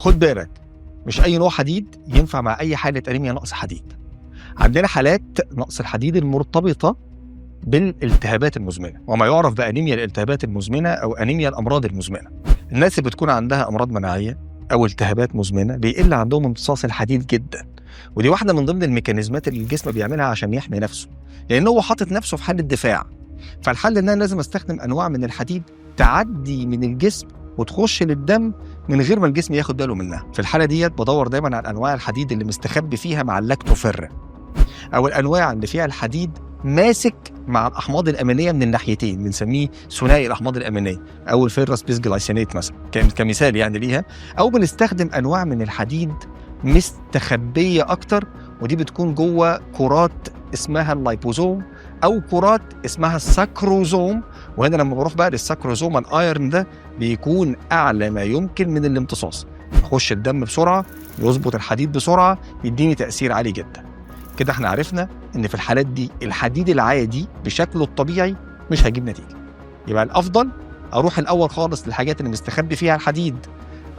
خد بالك، مش اي نوع حديد ينفع مع اي حاله انيميا نقص حديد. عندنا حالات نقص الحديد المرتبطة بالالتهابات المزمنة، وما يعرف بانيميا الالتهابات المزمنة او انيميا الامراض المزمنة. الناس اللي بتكون عندها امراض مناعية او التهابات مزمنة بيقل عندهم امتصاص الحديد جدا، ودي واحدة من ضمن الميكانيزمات اللي الجسم بيعملها عشان يحمي نفسه، لان هو حاطط نفسه في حاله دفاع. فالحل ان انا لازم استخدم انواع من الحديد تعدي من الجسم وتخش للدم من غير ما الجسم ياخد باله منها. في الحالة ديت بدور دايما على انواع الحديد اللي مستخبي فيها مع اللاكتوفيرين، او الانواع اللي فيها الحديد ماسك مع الاحماض الامينية من الناحيتين، بنسميه ثنائي الاحماض الامينية او ال ferrous bisglycinate مثلا كمثال يعني ليها. او بنستخدم انواع من الحديد مستخبيه اكتر، ودي بتكون جوه كرات اسمها اللايبوزوم او كرات اسمها ال sacrosome. وهنا لما بروح بقى لل sacrosome ال iron ده بيكون اعلى ما يمكن من الامتصاص، يخش الدم بسرعة، يظبط الحديد بسرعة، يديني تاثير عالي جدا. كده احنا عرفنا ان في الحالات دي الحديد العادي بشكله الطبيعي مش هيجيب نتيجة. يبقى الافضل اروح الاول خالص للحاجات اللي مستخبي فيها الحديد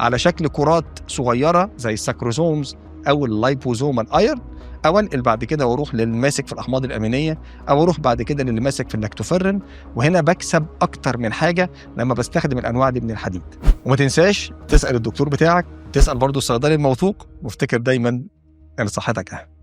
على شكل كرات صغيرة زي ال sacrosomes او ال liposomal iron، او انقل بعد كده واروح للماسك في الاحماض الامينية، او اروح بعد كده للي ماسك في اللاكتوفيرين. وهنا بكسب اكتر من حاجة لما بستخدم الانواع دي من الحديد. وما تنساش تسال الدكتور بتاعك، تسال برضه الصيدلي الموثوق، وافتكر دايما ان صحتك اهم.